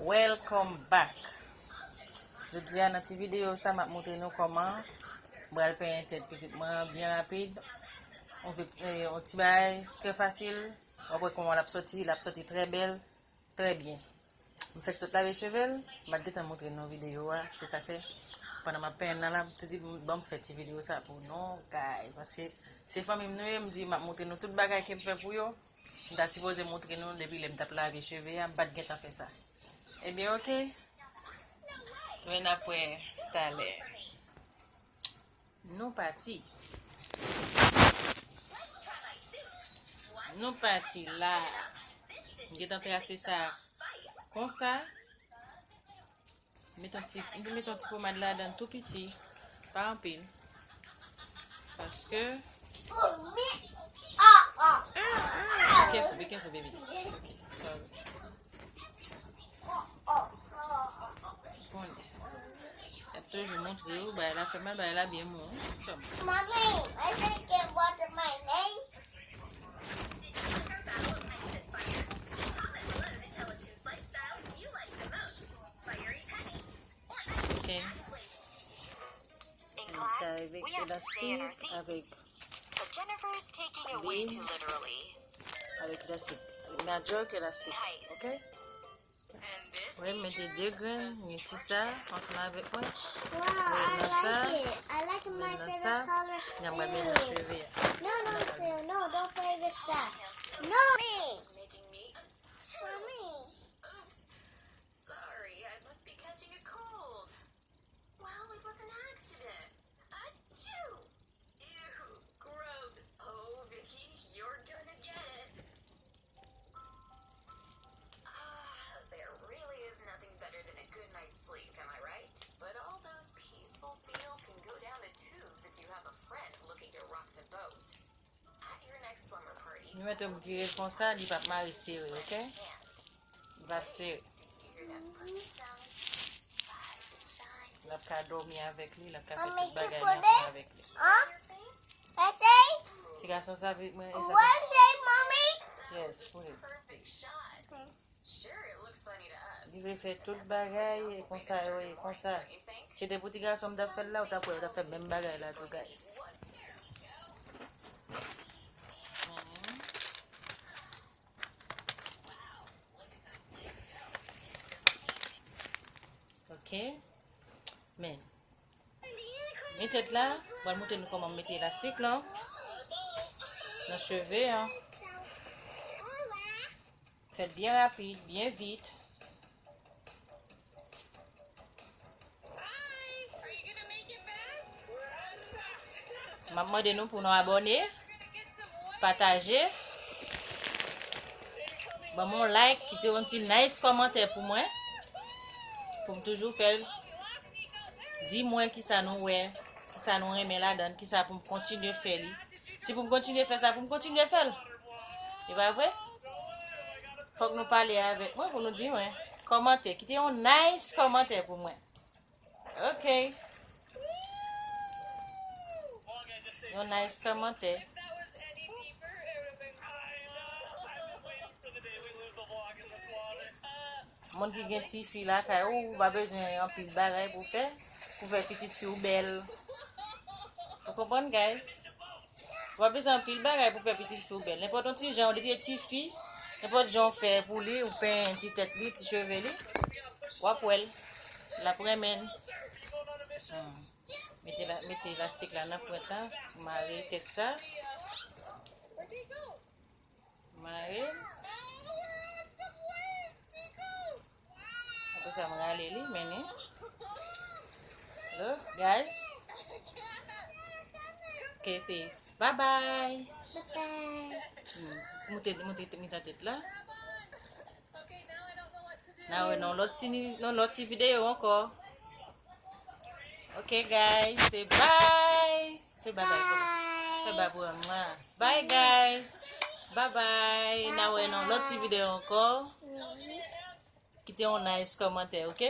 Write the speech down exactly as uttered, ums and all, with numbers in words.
Welcome back. Jodi a nan ti videyo sa m ap montre nou kòman m pral penyen tèt pitit mwen an byen rapid. On, eh, on ti bagay trè fasil. W ap wè kòman l ap sòti, l ap sòti trè bèl, trè byen. M fèk sot lave cheve l, m pa t gentan montre nou videyo a, se sa fè pandan m ap penyen l nan la, m tou di ban m fè ti videyo sa pou nou, guys, paske se fanmi m nou ye, m di m ap montre nou tout bagay ke m fè pou yo. M ta sipoze montre nou depi lè m t ap lave cheve a, m pa t gentan fè sa. Ebyen, oke. Nou wè n ap wè talè. Nou pati. Nou pati la. M gentan trase sa konsa. Met yon ti, m met yon ti pomad ladan tou piti. Pa anpil. Paske. Be careful, be careful, baby. Sorry. Bon. Y ap toujou montre w, bagay la fè mal, bagay la byen mou. Chòm. Mommy, I think it was my name. Ok. Sa avèk elastik, avèk bèj, avèk elastik. Avèk majòk elastik, ok? Wi, m mete de grenn, gen ti sa, ansanm avèk mwen. Mwen nan sa, mwen nan sa, n ap mete nan cheve a. No, no, no, don't play with that. No! Mommy! Mommy! Sorry, I must be catching a cold. Well, it was an accident. Achoo! Ew, gross. Oh, Vicky, you're gonna get it. Ah, there really is nothing better than a good night's sleep, am I right? But all those peaceful feels can go down the tubes if you have a friend looking to rock the boat. At your next slumber party, nou mete m vire konsa, li p ap mare sere, ok? Li p ap sere. L ap ka dòmi avèk li, l ap ka fè tout bagay li ansanm avèk li. Ti gason sa vin mwen e sa. Yes, pou li. Li vle fè tout bagay e konsa, e konsa. Si te pou ti gason m t ap fè l la, ou t ap wè, ou t ap fè menm bagay la tou, guys. Ok. Men. Men tèt la, m pral montre nou kòman m mete elastik lan nan cheve an. Fè l byen rapid, byen vit. M ap mande nou pou nou abòne, pataje, ban m yon like, kite yon ti nice kòmantè pou mwen, pou m toujou fè l. Di mwen kisa nou wè, kisa nou renmen ladan l, kisa pou m kontinye fè li. Si pou m kontinye fè sa, pou m kontinye fè l. E pa vre? Fòk nou pale avèk mwen pou nou di mwen. Kòmantè, kite yon nice kòmantè pou mwen. Ok. Yon nice kòmantè. Moun ki gen tifi lakay ou, ou pa bezwen anpil bagay pou fè, pou fè pitit fi w bèl. Ou konprann, guys? Ou pa bezwen anpil bagay pou fè pitit fi w bèl. Nenpòt yon ti jan, depi e tifi, nenpòt jan w fè pou li, ou penyen ti tèt li, ti cheve li, w ap wè l. L ap renmen l. Hmm. Mete la, mete elastik la nan pwent la, mare tèt sa. Mare. Apre sa, m rale li, mennen. Hello, guys. Ok, se bye bye. Bye bye. Hmm. Moute, moute mitan tèt la. N a wè nan lòt ti, nan lòt ti videyo ankò. Ok, guys, se bye. Se bye bye pou mwen. Se bye pou mwen. Bye, guys. Bye bye. N a wè nan lòt ti videyo ankò. Kite yon nice kòmantè, ok?